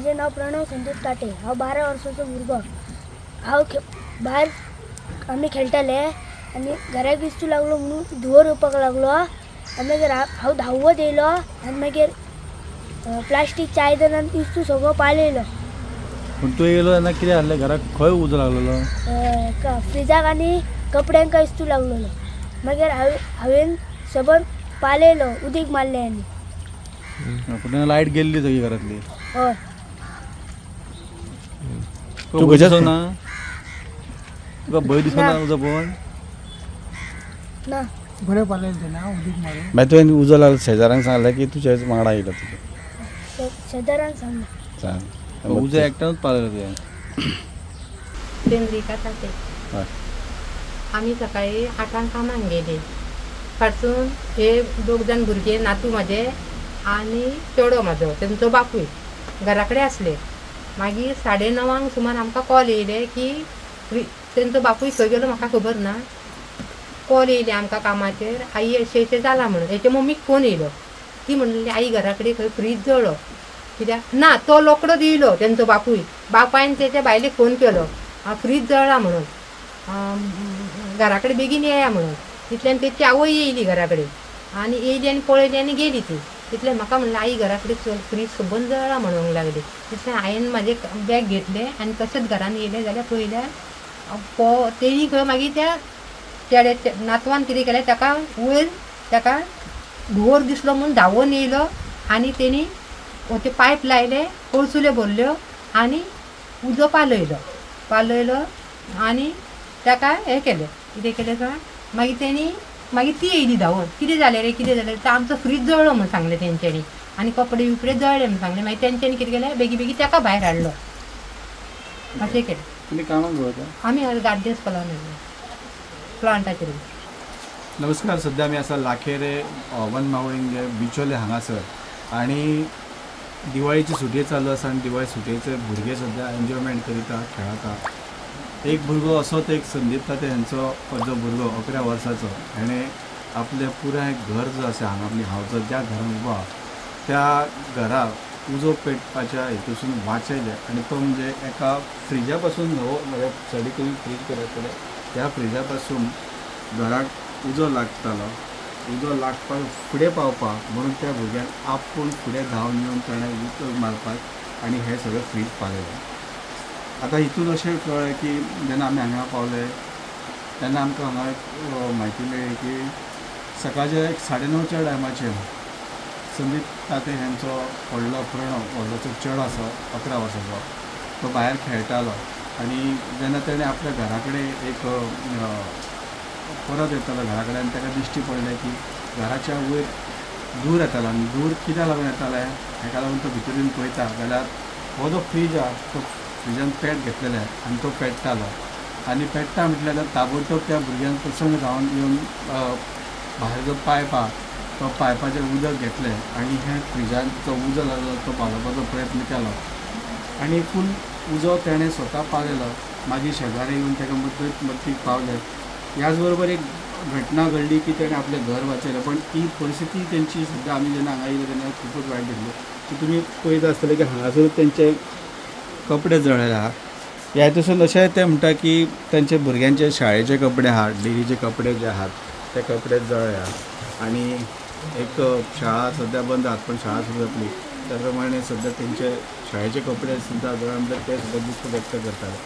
माझे नाव प्रणव संदीप ताटे. हांव 12 वर्सांचो भुरगो. हांव भायर आमी खेळटाले आनी घराक इस्तू लागलो म्हणून धुंवर येवपाक लागलो आनी मागीर हांव धांवत येयलो आनी मागीर प्लास्टीकच्या आयदनान इस्तू सगळो पालयलो. पूण तूं येयलो तेन्ना कितें जालें? घराक खंय उजो लागलेलो? फ्रिजाक आनी कपड्यांक इस्तू लागलेलो. मागीर हांवें सबंद पालयलो, उदीक मारलें. आनी पूण लायट गेल्ली सगळी घरांतली. हय. तूं भंय दिसो ना? तुका भंय दिसो ना उजो पळोवन? ना. बरें पालयलें ना उदीक मारून. मागीर तुवें उजो लागलो शेजाऱ्यांक सांगलें की तुज्या वांगडा येयलो? तुका शेजाऱ्यांक सांगलें. उजो एकट्यानूच पालयलो तुवें? चंद्रिका ताटे. आमी सकाळी 8 कामाक गेली. फाटसून हे 2 जाण भुरगे, नातू म्हाजे आनी चेडो म्हाजो, तेंचो बापूय घरा कडेन आसले. मागीर 9:30 सुमार आमकां कॉल येयले की तेंचो बापूय खंय गेलो म्हाका खबर ना. कॉल येयले आमकां कामाचेर, आई अशें अशें जालां म्हणून. हेच्या मम्मीक फोन येयलो, ती म्हणली आई घरा कडेन खंय फ्रीज जळ्ळो. कित्याक ना तो रोकडोच येयलो तेंचो बापूय. बापायन तेच्या बायलेक फोन केलो, फ्रीज जळ्ळा म्हणून, घरा कडेन बेगीन येया म्हणून. तितल्यान तेची आवय येयली घरा कडेन आनी येयली आनी पळयली आनी गेली ती. तितलें म्हाका म्हणलें आई घरा कडेन फ्रीज सबंद जळ्ळा म्हणूंक लागली. तितलें हांवें म्हाजें बॅग घेतलें आनी तशेंच घरान येयलें. जाल्यार पळयल्यार तेणी खंय मागीर त्या चेड्या नातवान कितें केलें, ताका वयर ताका धुंवर दिसलो म्हूण धांवून येयलो आनी तेणी ते पायप लायले, कळसुल्यो भरल्यो आनी उजो पालयलो. पालयलो आनी ताका हें केलें, कितें केलें सांग. मागीर तेणी मागीर ती येयली धांवून, कितें जालें रे कितें जालें, तर आमचो फ्रीज जळ्ळो म्हूण सांगलें तेंच्यांनी आनी कपडे बिपडे जळ्ळे म्हूण सांगलें. मागीर तेंच्यांनी कितें केलें, बेगी बेगी ताका भायर हाडलो. अशें केलें. तुमी कामाक वता? आमी गार्डन स्कुलान प्लांटाचेर. नमस्कार. सद्या आमी आसा लाखेरे वन मावळिंग बिचोले हांगासर आनी दिवाळीची सुटये चालू आसा आनी दिवाळी सुटयेचे भुरगे सद्या एन्जॉयमेंट करीता, खेळता. एक भुरगो असोच एक संदीप ताते हेंचो जो भुरगो 11 वर्साचो, हेणें आपलें पुराय घर जो आसा हांगा आपली हांव जो ज्या घरान उबो आहा त्या घराक उजो पेटपाच्या हेतूसून वाचयलें. आनी तो म्हणजे एका फ्रिजा पासून, हो म्हळ्यार सायडीक तुमी फ्रीज करतले त्या फ्रिजा पासून घराक उजो लागतालो. उजो लागपाक फुडें पावपाक म्हणून त्या भुरग्यान आपूण फुडें धांवन येवन ताणें उदक मारपाक आनी हें सगळें फ्रीज पालयलें. आतां हितून अशें कळ्ळें की जेन्ना आमी हांगा पावले तेन्ना आमकां हांगा एक म्हायती मेळ्ळी की सकाळच्या एक 9:30 टायमाचेर संदीप ताते हेंचो व्हडलो प्रणव, व्हडलो चेडो आसा 11 वर्साचो, तो भायर खेळटालो आनी जेन्ना तेणें आपल्या घरा कडेन एक परत येतालो घरा कडेन आनी ताका दिश्टी पडलें की घराच्या वयर धूर येतालो आनी धूर कित्याक लागून येतालें हेका लागून तो भितर येवन पळयता जाल्यार हो जो फ्रीज आहा तो फ्रिजान पेट घेतलेले आनी तो पेट्टालो. आनी पेट्टा म्हटल्यार ताबडतोब त्या भुरग्यान प्रसंग धांवन येवन भायर जो पायप आहा तो पायपाचें उदक घेतलें आनी हे फ्रिजान जो उजो लागलो तो पालोवपाचो प्रयत्न केलो आनी फूल उजो तेणें स्वता पालयलो. मागीर शेजारी येवन ताका मदतीक पावले. ह्याच बरोबर एक घटना घडली की तेणें आपलें घर वाचयलें. पण ती परिस्थिती तेंची सद्या आमी जेन्ना हांगा येयले तेन्ना खुबूच वायट दिसली की तुमी पळयता आसतले की हांगासर तेंचे कपडे जळ्ळे आहा. ह्या हितूसून अशें ते म्हणटा की तेंचे भुरग्यांचे शाळेचे कपडे आहात, डेलीचे कपडे जे आहात ते कपडे जळ्ळे आहा. आनी एक शाळा सद्या बंद आहात पण शाळा सुरू जातली त्या प्रमाणे सद्या तेंचे शाळेचे कपडे सुद्दां जळ्ळे म्हणल्यार ते सुद्दां दुख्ख व्यक्त करताले.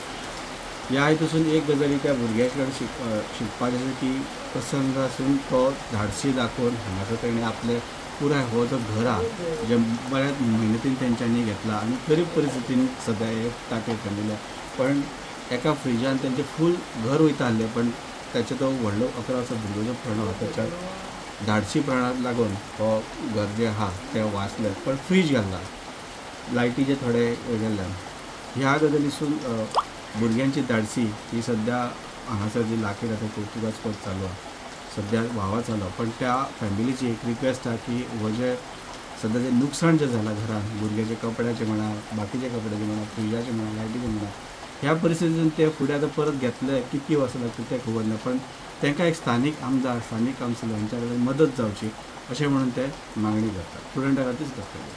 ह्या हितूसून एक गजाली त्या भुरग्या कडेन शिकपाचें आसा की प्रसंगासून तो धाडसी दाखोवन हांगासर तेणें आपलें पुराय हो जो घर आहा जें बऱ्याच मेहनतीन तेंच्यांनी घेतला आनी गरीब परिस्थितीन सद्या हे ताटे फॅमिली, पण एका फ्रिजान तेंचें फूल घर वयता आहलें पण ताचो तो व्हडलो 11 वर्सां भुरगो जो प्रणव ताच्या धाडशीपणाक लागून हो घर जें आहा तें वाचलें. पण फ्रीज घालला, लायटीचे थोडे गेल्ल्यान ह्या गजालीसून भुरग्यांची धाडसी ही सद्या हांगासर जी लाखेर आतां कौतुकास्पद चालू आहा, सद्या वावा चालू. पण त्या फॅमिलीची एक रिक्वेस्ट आहा की हो जें सद्या जें नुकसाण जें जालां घरान भुरग्याच्या कपड्याचें म्हणा, बाकीच्या कपड्याचें म्हणा, फ्रिजाचें म्हणा, लायटीचें म्हणा, ह्या परिस्थितीन ते फुडें आतां परत घेतले कितली वर्सां लागतली तें खबर ना, पण तांकां एक स्थानीक आमदार, स्थानीक कावन्सिलर हांच्या कडेन मदत जावची अशें म्हणून ते मागणी करतात. स्टुडंटा खातीर करतले.